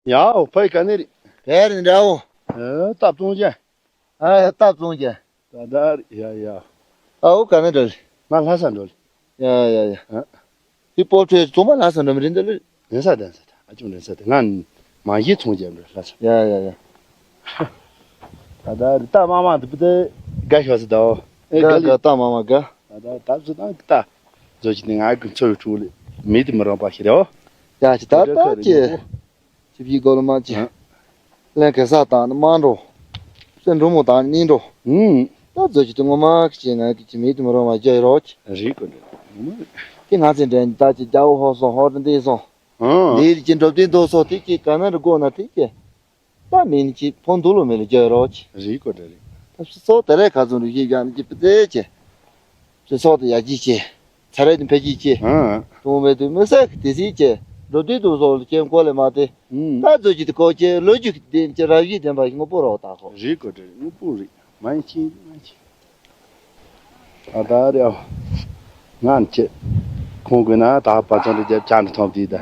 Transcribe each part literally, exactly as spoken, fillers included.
ཡའོ། ཕ་ཡི་ག་ནས་རེད། ག་རེ་འདྲ་བོ། ཨ། སྟབས་བཙོང་ཅན། ཨ་ཡ། སྟབས་བཙོང་ཅན། ད་ད་རེད། ཡ་ཡ། ཨ་འོ། ག་ནས་འདྲ་རེད། ང་ལྷ་ས་འགྲོ་ལེ། ཡ་ཡ་ཡ། ཨ། དེ་སྤོ་ཁྲལ་ཚང་མ་ལྷ་ས་འགྲོ་མི་རེད་འདི་ལེ། ལེན་ས་ལེན་ས་ད། ཨ་ཅུང་ལེན་ས་ད། ང་མ་གཞི་ཚོང་རྒྱབ་འགྲོ་ལྷ་ས། ཡ་ཡ་ཡ། ད་ད་རེད། ད་མང་མང་དུ་བུ་དེ་དགའ་ཤོག་ཟེར་ད། འོ། ཨེ་དགའ་དགའ་ལེ། ད་མང་མང་དགའ། ད་ད་ད་བཟོ་དང་ད་བཟོ་ཅི་ནི་ང་གི་འཚོ་བའི་ཕྲུ་གུ་ལེ། མི་དེ་མི་རང་པ་ཞིག་རེད། འོ། ཡ་ཅི་ད་ད་ཅི། ཆིབས་ཀྱི་སྒོ་ལ་མ་ཅི། ཨ། ལན་གེ་སར་དང་ནི་དམངས་འགྲོ། སེ་འབྲུག་མོ་དང་ནི་འགྲོ། ཨུམ། ད་བཟོ་ཅི་དེ་ངོ་མ་གི་ཅི་ང་གི་ཅི་མི་དེ་མི་རང་པ་རྒྱ་ཡི་རོགས་ཅི། རེད་གོ་འདྲ། ངོ་མ་རེད། དེ་ང་ཚོའི་འདྲ་ད་ཅི་རྒྱ་བོ་ཧོ་སོ་ཧོ་རི་འདི་སོ། ཨང་། འདིར་གྱི་འགྲོ་དུས་འདུག་སོགས་དེ་གྱི་ག་ན་རི་སྒོ་ན་དེ་གྱི། ད་མིན་གྱི་ཕོ་འདུག་ལོ་མེད་ལ་རྒྱ་རོགས་ཀྱི། རེད་གོ་འདྲ་རེད། ད་སྤྱི་ཚོགས་དེ་རེད། ཁ་ཚོན་རིག་ཤེས་ཀྱང་ཀྱི་པི་ཙེ་ཀྱི། སྤྱི་ཚོགས་དེ་ཡར་རྒྱས་ཀྱི། ཚ་རེད་དེ་འཕེལ་རྒྱས་ཀྱི། ཨང་། གཏོང་བའི་དུས་མི་སེར་གྱི་དེ་སྲིད་ཀྱི། འགྲོ་དུས་འདུག་སོགས་ལ་རྐྱེན་སྐོར་ལས་མ་དེ། ཨང་། ད་ཚོད་ཀྱི་དེ་གོ་ཀྱི་ལོ་རྒྱུས་ཀྱི་དེ་ཀྱི་རབ་བྱེད་ལྡན་པ་ཞིག་དངོས་པོ་རོགས་ད་ཁོ། རེད་གོ་འདྲ་རེད། དངོས་པོ་རེད། མ་ཡིན་ཅི་མ་ཡིན་ཅི། ད་ད་རེད། ང་ཁྱེད་ཁོང་གི་ན་ད་པ་ཚང་དུ་རྒྱབ་ཆ་འདི་ཐོབ་དུས་ད།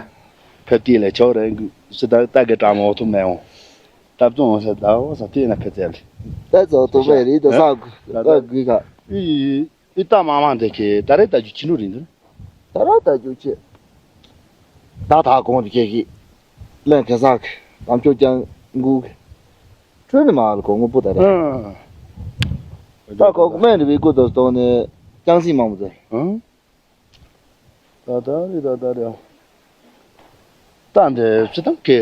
ཕེབས་དུས་ལས་ཆོག་རེད། སི་ད་ལྟ་གི་གྲ་མོ་ཐུབ་མེད་འོང་། སྟབས་བཙོང་འོང་ཟེར་ད་འོ་ས་དུས་ན་ཕེབས་ཚད་རེད། ད་ཚོ་ཐུབ་པའི་རེད། ད་ས་དགུ་ད་དགུ་ག་ཨི་ཨི་ད་མ་མ་འདི་ཁྱེད་ད་རེད། ད་རྒྱུ་ཕྱི་དྲོ་རེད་འདུག་ད་ར་ད་རྒྱུ་ཆེ། ད་ད་གོང་དུ་ཁྱེད་ཀྱིས་ལན་གེ་སར་གི་ལམ་ཕྱོགས་ཀྱང་འགུག་གི། ཁྲོད་ནས་མ་ལ་གོ་དངོས་པོ་ད་རེད། ཨང་། ད་གོ་སྨན་རི་བའི་སྐུ་དུ་སྟོང་ནས་ཀྱང་སྲིད་མང་པོ་ཟེར། ཨང་། ད་ད་རེད། ད་ད་རེད། ད་འདི་སྤྱི་བཏང་གི་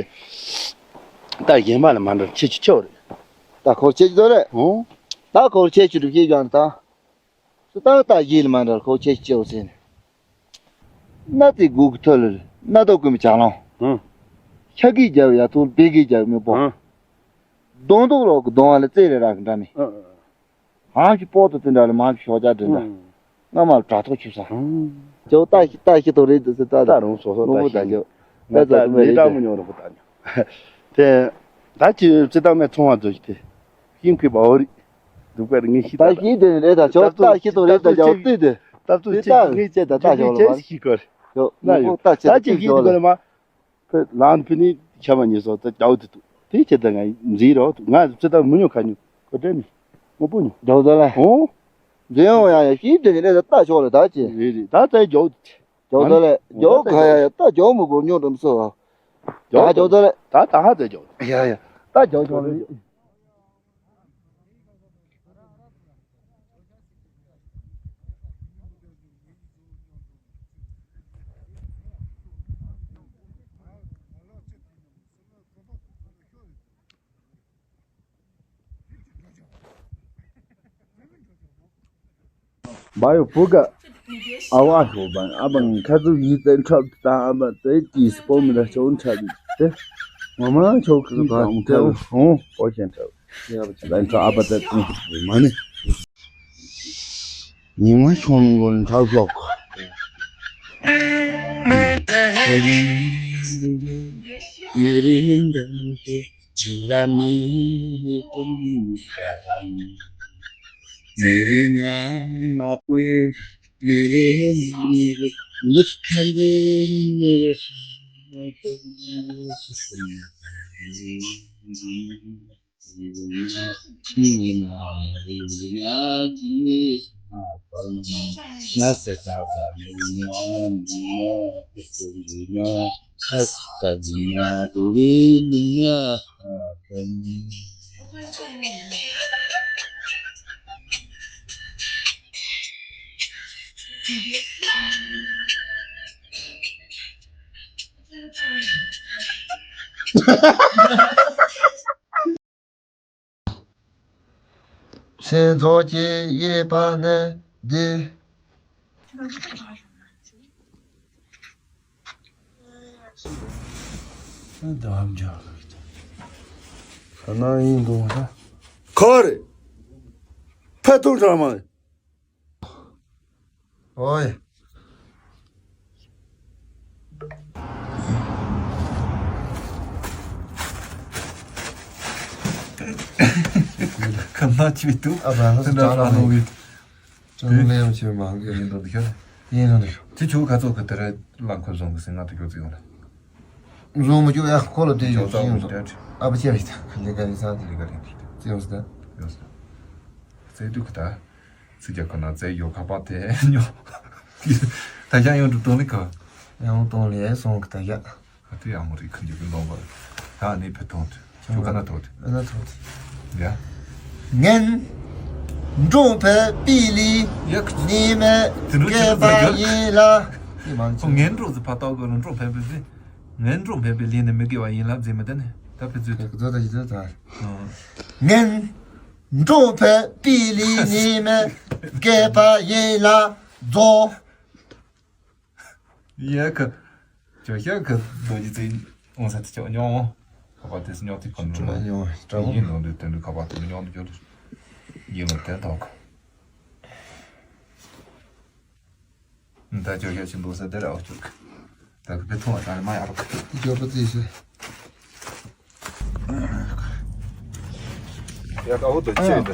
ད་གཞན་པ་ལ་མ་འདྲ་ཁྱེད་ཀྱི་ཆོག་རེད། ད་ཁོ་ཁྱེད་ཀྱི་དོ་རེད། ཨང་། ད་ཁོ་ཁྱེད་ཀྱི་རུ་ཁྱེད་ཀྱང་ད། སུ་ཏག་ཏག་ཡིད་ལ་མ་འདྲ་ཁོ་ཆེ་ཆེའོ་ཟེར་ནས། སྣ་ཏི་གུ་གི་ཐོད་ལ་སྣ་ཏོ་ཀུན་མི་ཆག་ལོང་། ཧུང་། ཤ་གི་རྒྱབ་ཡ་ཐུག་བེ་གི་རྒྱབ་མི་པོ། ཧུང་། གདོང་དུག་ལོག་གི་གདོང་བ་ལ་རྩེ་རེ་རག་གི་འདྲ་མི། ཨ་ཨ། ཧང་ཞིག་པོ་ཏོ་དེ་འདྲ་ལ་མང་ཞིག་ཤོག་ཅག་དྲན་འདྲ། ཧུང་། སྔ་མ་ལ་དྲ་ཐོག་ཆུབ་ས། ཧུང་། ཇོ་ཏ་ཤི་ཏ་ཤི་ཏོ་རེད་དུ་སི་ཏ་ད་རུང་སོ་སོ་ལོ་མོ་ད་ད་ཇོ། ང་ད་ད་ད་མི་རེད་ད་དུ། མི་ཉོ་རུ་པོ་ད་ཉོ། དེ། ད་ཅི་ཙི་ཏང་མེ་ཚོང་བ་ཚོ་ཞིག་དེ། ཤིང་ཁུས་པ་འོ་རི། འདུག་པར་ངས་ཤི་ད་ད་ཤི་དེ་རེད་ད་ཆོག་ད་ཤི་དོ་རེད་ད་ཇོ་ཏི་དེ། ད་ཏུ་ཅི་ངས་ཅི་ད་ད་ཞོག་ལ་མ། ཤི་གོ་རེད། ད་ཅི་ད་ཤི་ཤི་གོ་རེད་མ། ཁོས་ལང་ཕི་ནི་ཁྱབ་པ་ཉེས་སོགས་ད་ཇོ་ཏི་དུ་དེ་ཆེ་ད་ང་འཛིན་རོགས་དུ་ང་ཙི་ད་མི་ཉོ་ཁ་ཉོ་ཁོ་དྲན་ནི་མོ་པོ་ཉོ། ཇོ་ཏི་ལ་ཨོ། འཛིན་ཡོང་ཡ་ཡ་ཤི་དེ་རེད་ད་ད་ཆོག་ལ་ད་ཅི། རེད་རེད་ད་ད་ཇོ་ཏི། ཇོ་ཏི་ལ་ཇོ་ཁ་ཡ་ཡ་ད་ཇོ་མི་གོ་ཉོ་འགྲམ་སོ། ད་ཇོ་ཏི་ལ་ད་ད་ཧ་ད་ཇོ། ཡ་ཡ་ད་ཇོ་ཇོ་ལ། བ་ཡོ་བུ་ག་ཨ་བ་ཤོ་བ་ཨ་བ་ཁ་ཚུ་ཡི་ཏན་ཁྲབ་ཏ་ཨ་བ་ཏེ་ཏི་སི་པོ་མི་ལ་ཆོ་ཁྲབ་ཏེ་ངོ་མ་ཆོ་ཁ་ཏ་ཧོ་པོ་ཤན་ཁྲབ། ལན་ཁྲོ་ཨ་པ་ཏ་ཏི་མ་ནི། ཉི་མ་ཆོམ་གོན་ཁྲབ་ཤོག་སེམས་ཚོགས་ཀྱི་ཡེ་པ་ནི་འདི། ཁ་ན་ཡིན་འདུག་ད། ཁོ་རེ། ཕ་ཐུག་གྲང་མ། ཨོའི། ཁམས་ནང་ཅི་འདུག་ཨ་བ་ལ་སུ་དྲག་ལ་ནོ་བི། ཅང་ལས་ཡང་བྱེད་མང་གི་ཡིན་འདུག་ཤ། ཡིན་འདུག་ཤ། དེ་ཆུ་ཁ་ཚོགས་ཁ་དེ་ར་ལང་ཁོ་བཟུང་གི་སེ་ང་དུ་ཁྱོད་ཚིག་ཡོང་ལ། བཟོ་མི་བཅུག་ཡ། ཁོ་ལ་དེ་ཡོད་ཅི་ཡོང་། ཨ་ཕ་ཆེ་རེད། ལས་ཀ་རེད་ས་དེ། ལས་ཀ་རེད། ཙི་ཡོང་ས་ད། ཡོང་ས། ཙི་དུ་ཁ་ད། ཙི་རྒྱ་ཁོ་ན་ཙི་ཡོ་ཁ་པ་དེ་ཉོ། ད་ཡང་ཡོང་འགྲོ་དོན་ལི་ཁ། ཡང་དོན་ལི་སོང་གི་ད་ཡ། ཨ་དེ་ཡང་མོ་རི་ཁ་འཇུག་གི་འདོང་བ། ད་ནི་ཕེ་ཐོང་དུ་ཁྱོད་ཁ་ན་ཐོག་དུ། ཨ་ན་ཐོག་དུ། ཡ། ངན། འགྲོ་ཕེ་པི་ལི། ཡ། ནི་མེ་དེ་འགྲོ་ཅི་གེ་པ་ཡིན་ལ། ངན་འགྲོ་ཟི་ཕ་ཏོག་གི་འགྲོ་ཕེ་པི་ལི། ངན་འགྲོ་ཕེ་པི་ལི་ནི་མི་དགེ་བ་ཡིན་ལ་ཟེ་མི་དེ་ནི་ད་ཕེ་ཚུལ་དུ། ཟོ་ད་ཡི་ཟོ་ད། ངན། འགྲོ་ཕེ་པི་ལི་ནི་མེ་གེ་པ་ཡིན་ལ་ཟོ། ཡ་ཁ། ཅོ་ཤ་ཁ་རྡོ་རྗེ་རྩེ་འོང་ས་དེ་ཅོ་ཉོ། ཁ་པར་དེ་སུ་ཉོ་དེ་ཁོ་ནོ་ཅོ་ཉོ་ཡིན་ནོ་འདི་དོན་འདི་ཁ་པར་དེ་ཉོ་འདི་ཅོ་ཡིན་ནོ་དེ་ཐོག་ད་ཅོ་ཤ་ཆེན་པོ་ས་དེ་ར་འོ་ཅོ་ད་གི་ཐོང་ད་མ་ཡར་ཅོ་པ་དེ་ཤ། ཡ་ད་འོ་དོ་ཆེ་འདི་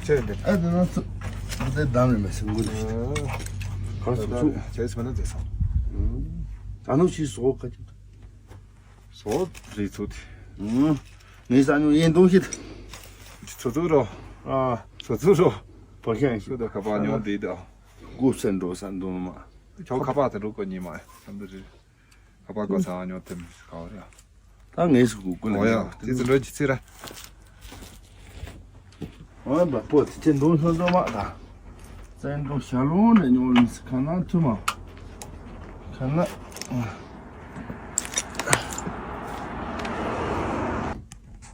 ཆེ་འདི། ཨ་དེ་ན་ཚུ་དེ་ད་མེ་མེ་སུ་འགུལ་ལ། གར་སུ་ཚུ་ཆེ་སུ་མ་ན་དེ་སོང་། ད་ནུ་ཤི་སོ་ཁ་ཅིག་སོ་རི་ཚུ་དེ། ངའི་ས་ཉོ་ཡེ་འདུང་ཤི། ཚུ་ཚུ་རོ། ཨ་ཚུ་ཚུ་རོ། བ་ཤན་ཤི། ཤི་ད་ཁ་པར་ཉོ་དེ་ད། གུ་སེ་འགྲོ་ས་འདུང་མ། ཁྱོ་ཁ་པར་དེ་རུ་གོ་ཉི་མ་ཡ་འདི་རི། ཁ་པར་གོ་ས་ཉོ་དེ་མི་ག་བ་རེད། ད་ངས་སུ་གུ་གུ་ལ་ཨོ་ཡ་ཡ། དེ་ཚོ་འགྲོ་ཅི་ཚེ་ར། ཨོ་ཡ་བ་པོ་དེ་ཚེ་འདུང་ཤོ་འདུང་མ་ད། བཙན་འགྲོ་ཞྭ་ལུང་ནས་ཉོ་ལིན་སི་ཁ་ན་ཐུ་མ། ཁ་ན།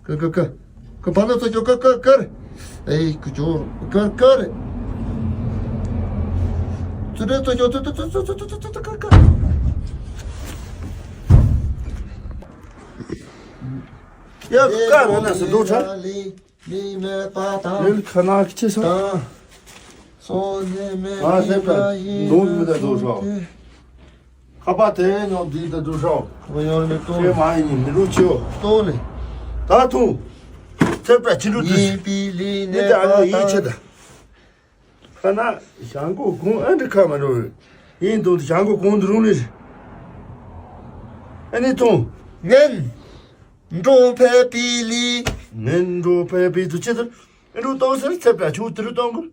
ཀ་ཀ་ཀ། ཀ་བ་ན་ཚོ་ཅོ་ཀ་ཀ་ཀར། ཨེ་ཀུ་ཅོ་ཀར་ཀར། ཚུ་ཏྲེ་ཚོ་ཅོ་ཚུ་ཚུ་ཀར་ཀར། ཡ་ཀ་ར་ན་སུ་དུ་ཚ། ལི་མེ་པ་དང་། ལིལ་ཁ་ན་ཁི་ཆེ་སོ། དང་། སོ་ནེ་མེ་ཨ་སེམས་པ་འདུང་མི་ད་དུ་ཤོག་ཁ་པར་དེ་ཉོ་འདི་ད་དུ་ཤོག་ཁ་པར་ཉོ་མི་ཏོ་ཁེ་མ་ཡིན་མི་རུ་ཆོ། ཏོ་ལེ། ད་ཐུང་། ཚེ་པ་ཕྱི་འགྲོ་དུ། ཡིན་པི་ལི་ནེ་ད་ཨ་ཡིན་ཆེ་ད། ཁ་ན་ཞང་གོ་གུང་ཨ་འདྲི་ཁ་མ་འགྲོ། ཡིན་དུ་ཞང་གོ་གུང་དུ་རུང་ལེ། ཨ་ནི་ཐུང་། ངན། འགྲོ་ཕེ་པི་ལི། ངན་འགྲོ་ཕེ་པི་དུ་ཆེ་དུ། ཨ་འགྲོ་ཏོ་སེ་ཚེ་པ་ཆུ་དུ་རུ་ཏོང་གུ།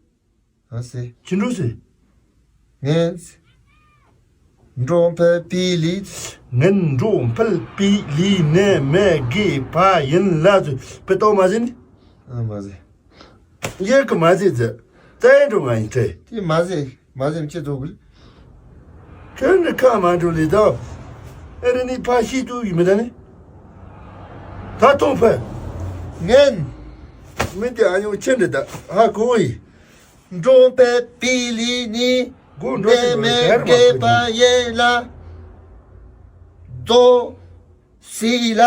ཨ་སེ། ཅི་འགྲོ་སེ། ངན། འགྲོ་ཕེ་པི་ལི། ངན་འགྲོ་ཕེ་པི་ལི་ནེ་མེ་གི་པ་ཡིན་ལ་ཚུ་པེ་ཏོ་མ་ཟིན། ཨ་མ་ཟིན། ཡེ་གི་མ་ཟིན་ཟེ། ཙེ་འགྲོ་མ་ཡིན་ཏེ། དེ་མ་ཟིན་མ་ཟིན་ཅི་ཚོ་གི། ཁྱོད་ནི་ཁ་མ་འགྲོ་ལི་དོ། ཨེ་རི་ནི་ཕ་ཤི་ཏུ་ཡི་མི་ད་ནི། ད་ཐོང་ཕེ། ངན། མི་དེ་ཨ་ཉོ་ཆེན་འདི་ད་ཧ་གོ་ཡི། འགྲོ་པའི་པི་ལི་ནི། གོ་འགྲོ་ནེ་མེ་གེ་པ་ཡེ་ལ། རྡོ། སི་ལ།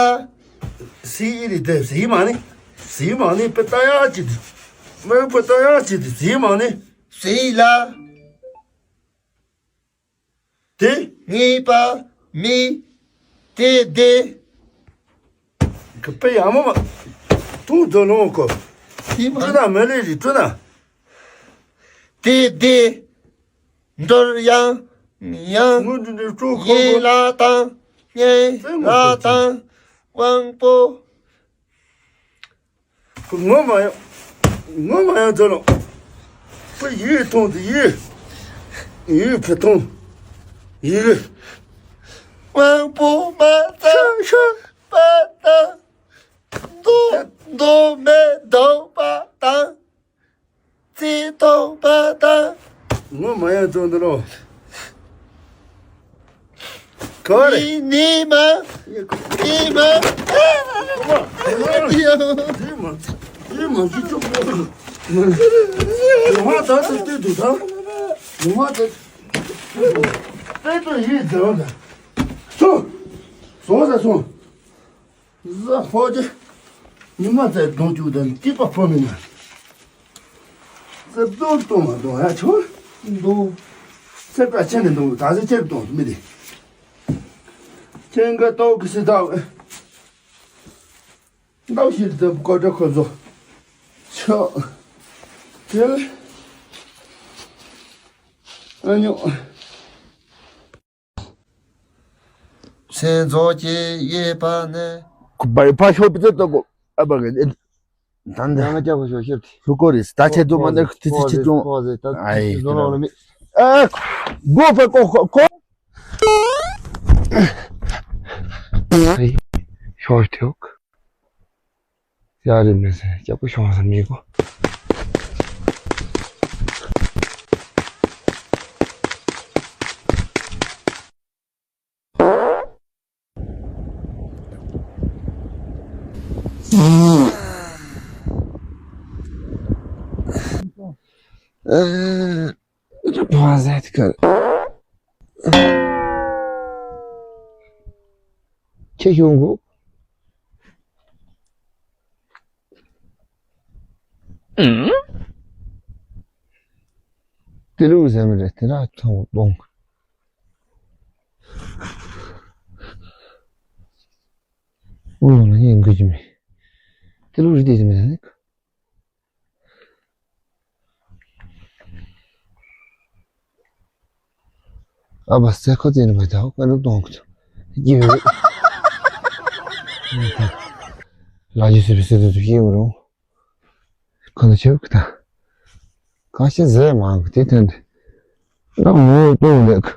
སི་ལི་དེ་སི་མ་ནི། སི་མ་ནི་པེ་ཏ་ཡ་ཅི་དི། མེ་པེ་ཏ་ཡ་ཅི་དི་སི་མ་ནི། སི་ལ། དེ། ངེས་པ། མི། དེ་དེ། གི་པེ་ཡ་མོ་མ། ཐུང་དོ་ལོང་གོ། ཧི་མ། ཀྲུ་ན་མེ་ལེ་རི་ཀྲུ་ན། དེ་དེ། འགྲོར་ཡང་། ཡང་། ངུ་འདི་འདི་ཀྲུ་ཁོ་ཡེ་ལ་དང་། ངེ་ལ་དང་། དབང་པོ། ངོ་མ་ཡང་། ངོ་མ་ཡང་ཚོ་ལོ། པུ་ཡིག་ཐོང་དུ་ཡིག་ཡིག་ཕུ་ཐོང་། ཡིག་དབང་པོ་མ་ཚང་ཤ་ཤ། པ་དང་། མདོ་མདོ་མེད་དང་པ་དང་། ཚེ་ཐོང་པ་དང་། ངོ་མ་ཡང་ཚོ་འདི་ལོ། ག་རེ། ནི་མ། ནི་མ། ཡ། ཡ། ཡ། ཡ། ཡ། མ་ཞིག་ཆོག་གོ། ཡ། མ་ད་ད་ལྟ་དུ་ད། ཡ། མ་ད། ད་ད་ཡིད་ད་ད། སོ། སོ་ས་སོ། ཟ་ཧོ་ཅེ། ཉི་མ་ཚེ་གདོང་བཅུག་དང་སྐྱིད་པ་ཕོ་མི་ན། ཟེ་བདོ་གཏོང་མ་གཏོང་ཡ་ཆོ། འདུག་ཚེ་པ་ཆེན་ནས་འདུག་ད་ཟེ་ཆེར་གཏོང་མི་དེ། ཁྱེད་འགའ་ཏོག་གི་སི་ཏོག་ལྟོགས་ཤི་དེ་བཀོད་སྒྲ་ཁོ་ཚོ། ཆོ། དེ་ལ། ཨ་ཉོ། སེམས་ཚོགས་ཀྱི་ཡོད་པ་ནི། ཁུ་བའི་ཕ་ཤོ་པི་ཙེ་ཏོ་གོ། ཨ་བ་གི་ཨེ། ད་འདི། ཡང་སྐྱབས་ཤོག་ཤོག་ཤོག་ཤོག་གོ་རེད། ད་ཆེད་དུ་མ་འདི་ཁུ་ཚི་ཆི་ཆི་ཅུང་། ཨ་ཡེ་ཟོ་ལོ་ལོ་མི། ཨ། གོ་ཕ་གོ་གོ་གོ། ཨ་ཡེ། ཤོག་ཐོག་ཡ་རེད་མི་ཟེར་སྐྱབས་པོ་ཤོག་ཟེར་མི་གོ། ཨ། བ་ཟེར་ཁར། ཁྱེད་ཤོང་གོ། ཏི་ལུ་ཟེར་མི་རེད་དེ་ར་ཐོང་སྟོང་། ཨུ་ལོ་ན་ཡིན་དགོས་ཀྱི་མེད། ཏི་ལུ་རི་དེ་ཟེར་མི་རེད། ཨ་བ་སེ་ཁོ་ཙེ་ནི་མ་ཐའོ་ཀ་ནུ་ཏོང་ཀུ་ཡེ། ལ་ཇི་སི་བི་སི་དུ་ཡེ་བ་རུང་། ཁོ་ན་ཆེ་བ་ཀི་ད། ཀ་ཤ་ཟེ་མ་ཀི་དེ་ཐན་དེ། ན་མོ་ཏོ་ལེགས།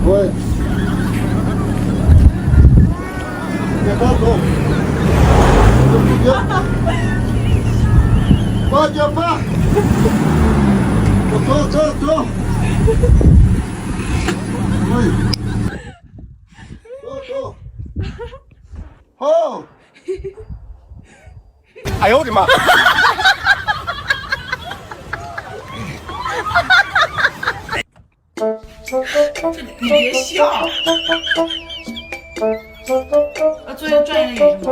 ཝེ། ཡ་ད་ཏོ། པ་ཇ་པ། ཏོ་ཏོ་ཏོ། ཝེ། ཏོ་ཏོ། ཧོ། 哎呦我的妈！你别笑。啊，作业转一个语音吧。